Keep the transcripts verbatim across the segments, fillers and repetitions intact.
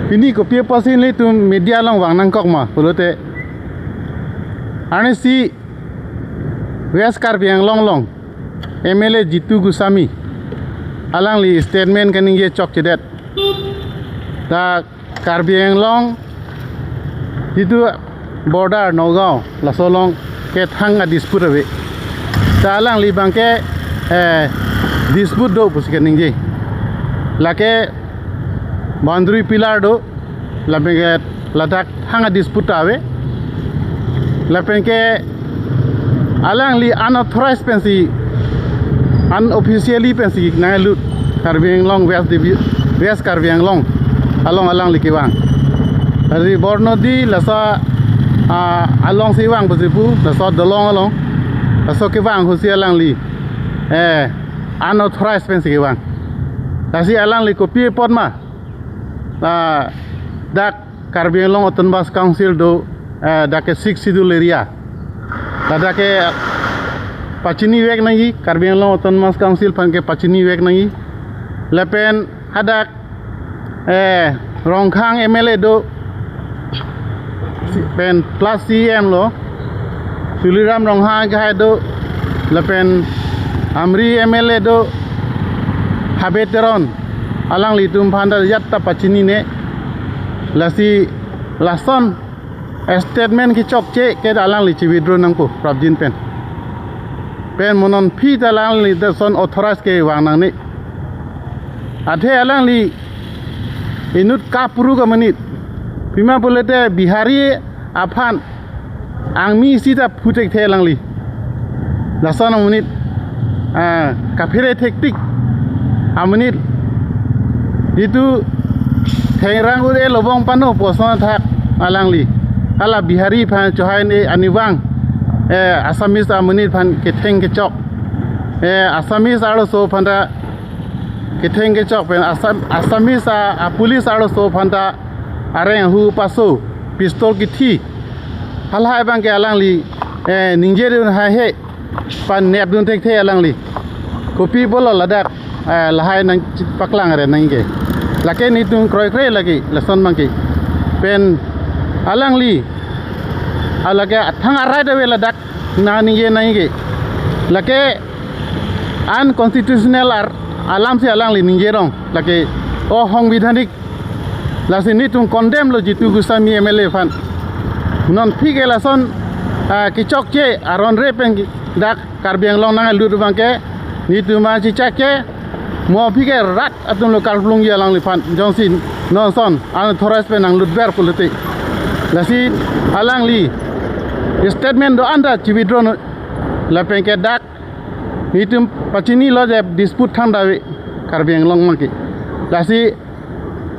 Pini kopi apotsi ilitum media along vang nangkok ma pulote, arnisi West Karbi Anglong along M L A Jitu Goswami alangli statement kaningje chokchedet. Ta Karbi Anglong jitu border Nagaon laso along ke thang a-dispute ave. Ta alangli abangke, eh, dispute do pusi kaningje. Lake boundary pillar do, lapenke ladak thang a-dispute ave. Lapenke alangli unauthorized pensi, unofficially pensi nanglut Karbi Anglong West Divi-, West Karbi Anglong along alangli kevang. Tadi Bornodi laso, ah, alongsi vang pusi pu, laso dolong along, laso kevang pusi alangli, eh, unauthorized pensi kevang. Lasi alangli kopi apot ma, ah, dak Karbi Anglong Autonomous Council do, eh, dak ke Sixth Schedule area. Ladak ke pachinivek nangji, Karbi Anglong Autonomous Council aphan ke pachinivek nangji. Lapen hadak, eh, Rongkhang M L A do, si-, pen plus C M lo, Tuliram Ronghang kehai do, lapen Amri M L A do, Habe Teron, alanglitum aphan ta ajat ta pachinine. Lasi lason statement kechokche ke alangli chi-withdraw nangpo prapjin pen. Pen mo non aphi ta alangli lason authorize kevang nangne. Athe alangli inut kapuru ke amonit. Pima pulote Bihari aphan angmi sita phuthekthe alangli. Lason amonit, ah, kaphere thektik amonit. Jitu thengrang ure lobong pano pu ason athak alangli. Hala Bihari aphan chohai ne anivang, eh, Assamese amonit aphan ketheng kechok. Eh, Assamese arloso aphan ta ketheng kechok pen Assam, Assamese a, a police arloso aphan ta areng ahu paso, pistol kithi. Halahai abangke alangli, eh, ningjedun haihe, panepdun thekthe alangli. Kopi pulo ladak, eh, lahai nangpaklang re nangke. Lake netum kroikre lake, lason abangke. Pen alangli, alake athang a-right ave ladak, nangje nangke. Lake unconstitutional ar-, alamsi alangli ningjerong. Lake osongbidhanik. Lasi netum condemn lo Jitu Goswami M L A aphan. Non aphi ke lason, ah, kechokche aron re pen dak Karbi Anglong nanglut abangke netum ma chichak ke mo aphi ke rat atum lo karplungji alangliphan. Jongsi non ason unauthorized pen nanglutver pulote. Lasi alangli statement do-an ta chi-withdraw non. Lapenke dak netum pachinilo je dispute thangdave Karbi Anglong abangke. Lasi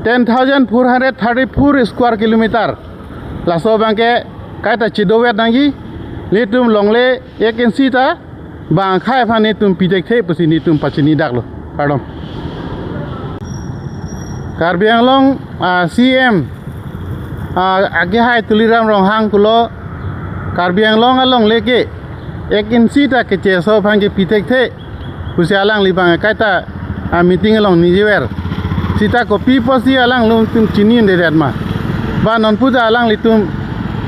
ten thousand four hundred thirty-four square kilometer. Laso abangke kaita chidovet nangji, netum longle ek inchi ta bang akhai aphan netum pithekthe pusi netum pachini daklo. Kardom. Karbi Anglong, ah, C M, ah, akehai Tuliram Ronghang pulo Karbi Anglong alongle ke ek inchi ta kecheso aphan ke pithekthe pusi alangli abang kaita, ah, meeting along ningjever. Sita kopi apotsi alanglitum chinidedet ma? Ba non puja alanglitum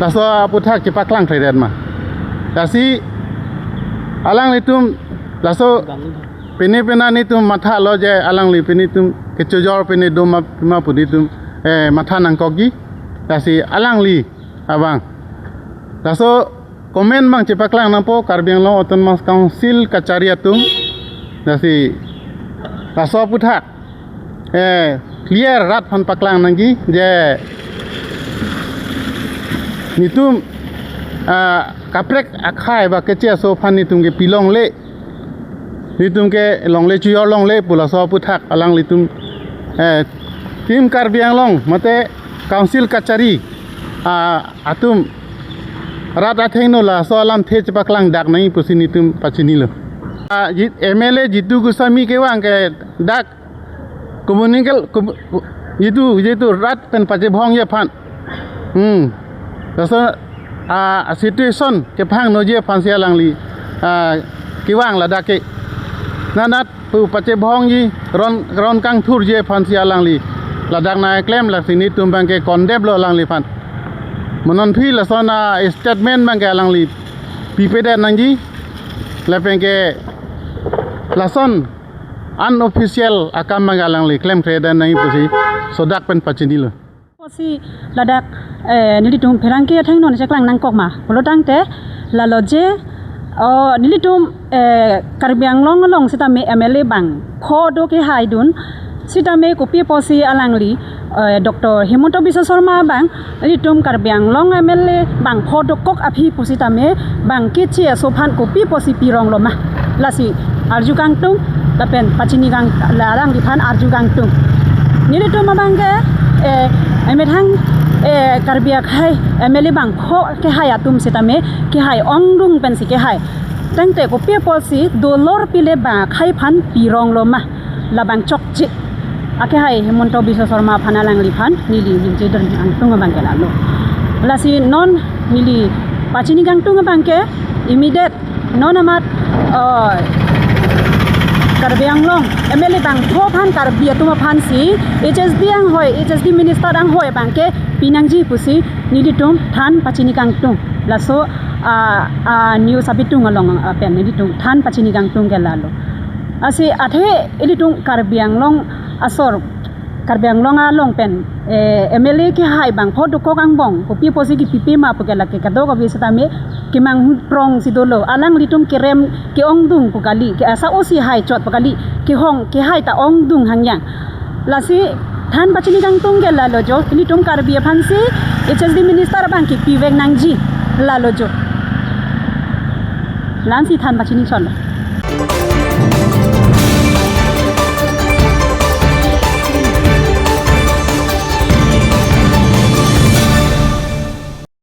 laso aputhak chepaklang thedet ma? Lasi alanglitum laso pine pina netum mathalo je alangli pine tum kechojor pine doma ma pu netum, eh, matha nangkokji. Lasi alangli abang laso comment abang chepaklang nangpo Karbi Anglong Autonomous Council kachari atum. Lasi laso aputhak, eh, clear rat aphan paklang nangji je netum, ah, kaprek akhai ba kecheso aphan netum ke pilongle, netum ke longle chojor longle pu laso aputhak alanglitum, eh, Team Karbi Anglong mate Council kachari, ah, atum rat athengno laso alamthe chepaklang dak nangji pusi netum pachinilo. Ah, Ji-, M L A Jitu Goswami kevang ke dak communicate, com-, jitu, jitu rat pen pachebhongji aphan. Hmm. Laso, ah, situation kephangnoji aphansi alangli, ah, kevang ladak ke. Nanat pu pachebhongji, ron, ron kangthurji aphansi alangli, Ladak nangklem lasi nelitum abangke condemn lo alangliphan. Mo non aphi lason a-statement abangke alangli pipedet nangji. Lapen ke lason unofficial akam abangke alangli klemkredet nangji pusi sodak pen pachinilo. Pusi ladak, eh, nelitum pherangke athengno cheklang nangkok ma pulo tangte, lalo je, oh, nelitum, eh, Karbi Anglong along sitame M L A bangpho do kehaidun sitame kopi pusi alangli, eh, Doctor Himanta Biswa Sarma abang nelitum Karbi Anglong M L A bangpho dokok aphi pusitame bang keche aso aphan kopi pusi pirong lo ma. Lasi arju kangtung, lapen pachini kang, la alangliphan arju kangtung. Nelitum abangke, eh, emethang, eh, Karbi akhei M L A bangpho kehai atum sitame kehai ongdung pensi kehai. Tangte kopi pusi dolor pile bang akhei aphan pirong lo ma. Labang chokche. Akehai Himanta Biswa Sarma aphan alangliphan neli ningje dun kangtung abangke lalo. Lasi non neli pachini kangtung abangke immediate non amat, oh, Karbi Anglong M L A bangpho aphan Karbi atum aphansi H S D anghoi, H S D minister anghoi abangke pinangji pusi nelitum than pachini kangtung. Laso, ah, ah, news abitung along, ah, pen nelitum than pachini kangtung ke lalo. Lasi athe ilitum Karbi Anglong asor, Karbi Anglong along pen, eh, M L A kehai bangpho dokok angbong kopi pusi kepipe ma puke lake kadokave sitame kemanghu prong si dolo. Alanglitum kerem ke-ongdung pu kali, ke asa osi hai chot pu kali, kehong kehai ta ongdung hangyang. Lasi than pachini kangtung ke lalo jo, ilitum Karbi aphansi H S D minister abangke pivek nangji lalo jo. Lansi than pachini chotlo.